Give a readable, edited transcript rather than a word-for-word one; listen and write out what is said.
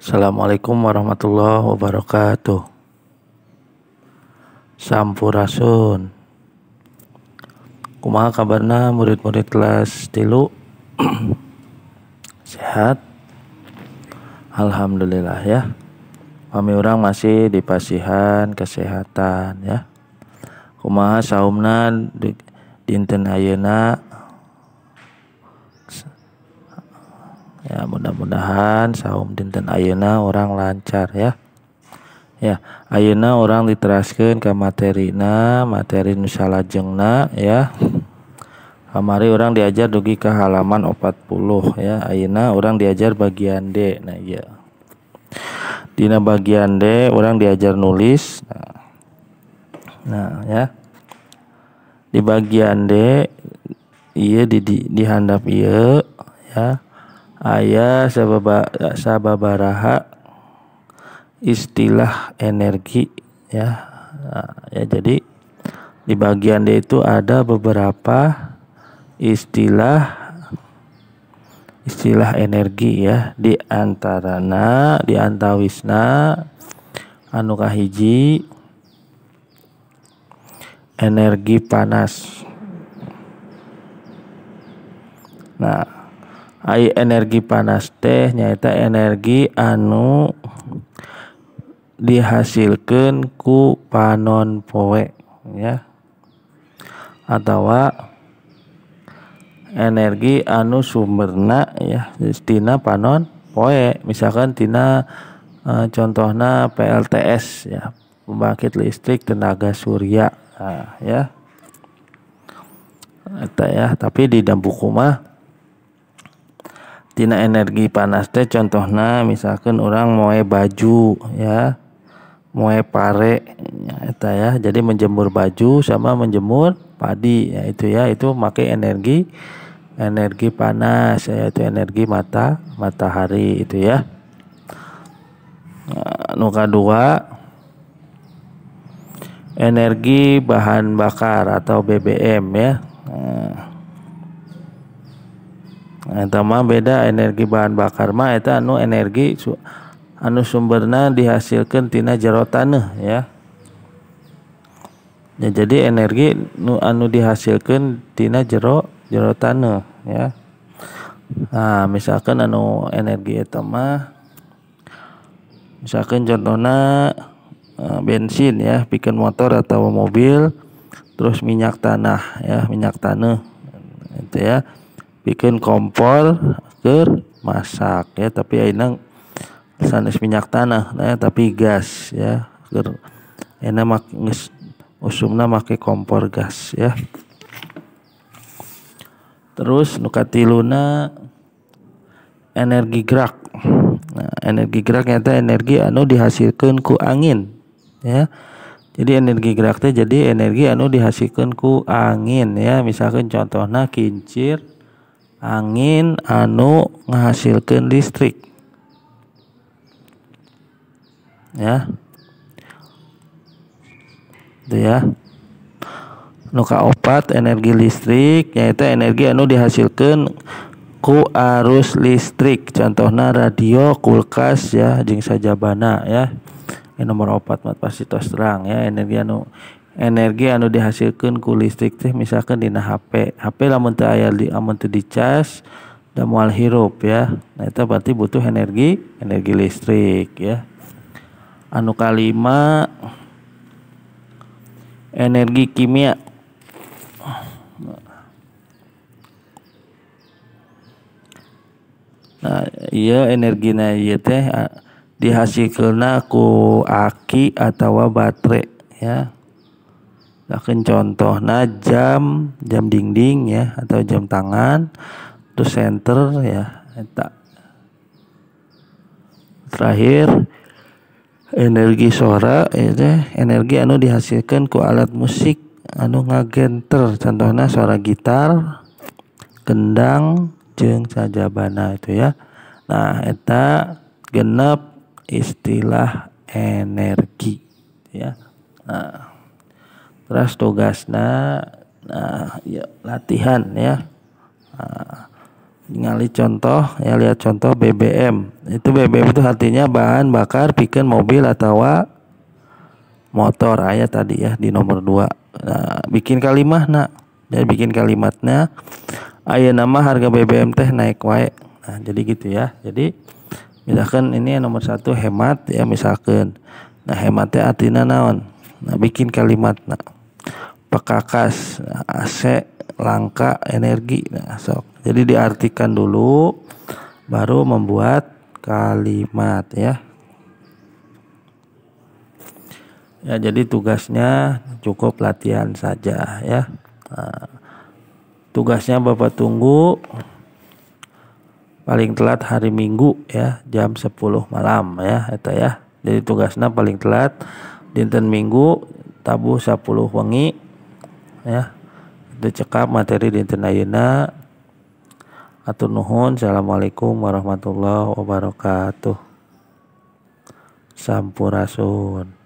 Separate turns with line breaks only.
Assalamualaikum warahmatullahi wabarakatuh. Sampurasun. Kumaha kabarna murid-murid kelas 3? Sehat? Alhamdulillah ya. Kami urang masih di pasihan kesehatan ya. Kumaha saumna dinten ayeuna? Ya, mudah-mudahan saum dinten ayeuna orang lancar ya. Ya, ayeuna orang diteraskeun ka materina, materi nu salajengna ya. Kamari orang diajar dugi ka halaman 40 ya. Ayeuna orang diajar bagian D. Nah, iya. Dina bagian D orang diajar nulis. Nah, ya. Di bagian D ieu di handap ieu ya. Aya sababaraha istilah energi ya. Nah, ya, jadi di bagian D itu ada beberapa istilah energi ya, di antarana di antawisna anu kahiji energi panas. Nah, ai energi panas teh nyaeta energi anu dihasilkeun ku panon poe ya, atawa energi anu sumberna ya tina panon poe, misalkan tina contohna PLTS ya, pembangkit listrik tenaga surya. Nah, ya eta ya, tapi di dalam buku mah tina energi panas teh contohna misalkan orang moe baju ya, moe pare ya, eta ya, jadi menjemur baju sama menjemur padi ya, itu ya, itu make energi panas ya, itu energi matahari itu ya. Nah, nu kadua energi bahan bakar atau BBM ya. Nah, eta mah beda, energi bahan bakar mah eta anu energi anu sumberna dihasilkeun tina jero taneuh ya. Ya, jadi energi anu dihasilkeun tina jero taneuh ya. Nah, misalkan anu energi eta mah misalkan contohna bensin ya, pikeun motor atau mobil, terus minyak tanah ya, minyak taneuh itu ya, bikin kompor keur masak ya, tapi ayeuna sanes minyak tanah nah, tapi gas ya, keur ayeuna mah geus usumna make kompor gas ya. Terus nu katiluna energi gerak. Nah, energi gerak nyata energi anu dihasilkeun ku angin ya. Jadi energi gerak teh jadi energi anu dihasilkeun ku angin ya, misalkan contohna kincir angin anu ngahasilkeun listrik ya, itu ya. Nu kaopat energi listrik yaitu energi anu dihasilkeun ku arus listrik, contohna radio, kulkas ya, jeung sajabana ya. Ini nomor 4 mah pasti tos terang ya, energi anu dihasilkeun ku listrik teh misalkan dina HP lamun teu aya lamun teu dicas da moal hirup ya. Nah, itu berarti butuh energi listrik ya. Anu kalima energi kimia. Nah, ieu energina ieu teh dihasilkeunna ku aki atawa baterai ya. Lakin contohna jam dinding ya, atau jam tangan, terus senter ya, eta. Terakhir energi suara itu energi anu dihasilkan ku alat musik anu ngagenter, contohna suara gitar, kendang, jeung sajabana itu ya. Nah, eta genep istilah energi ya. Nah, terus tugasna, nah ya, latihan ya. Nah, Ningali contoh ya, lihat contoh BBM. Itu BBM itu artinya bahan bakar pikeun mobil atau motor aya tadi ya di nomor 2. Nah, bikin kalimahna. Jadi bikin kalimatnya ayeuna mah harga BBM teh naik wae. Nah, jadi gitu ya. Jadi misalkan ini nomor 1 hemat ya misalkan. Nah, hematnya artinya naon? Nah, bikin kalimatna. Pekakas, AC, langka energi. Nah, sok. Jadi diartikan dulu baru membuat kalimat ya. Ya, jadi tugasnya cukup latihan saja ya. Nah, tugasnya Bapak tunggu paling telat hari Minggu ya, jam 10 malam ya eta ya. Jadi tugasnya paling telat dinten Minggu tabuh 10 wengi ya. Itu cekap materi dinten ayeuna. Atur nuhun. Assalamualaikum warahmatullahi wabarakatuh. Sampurasun.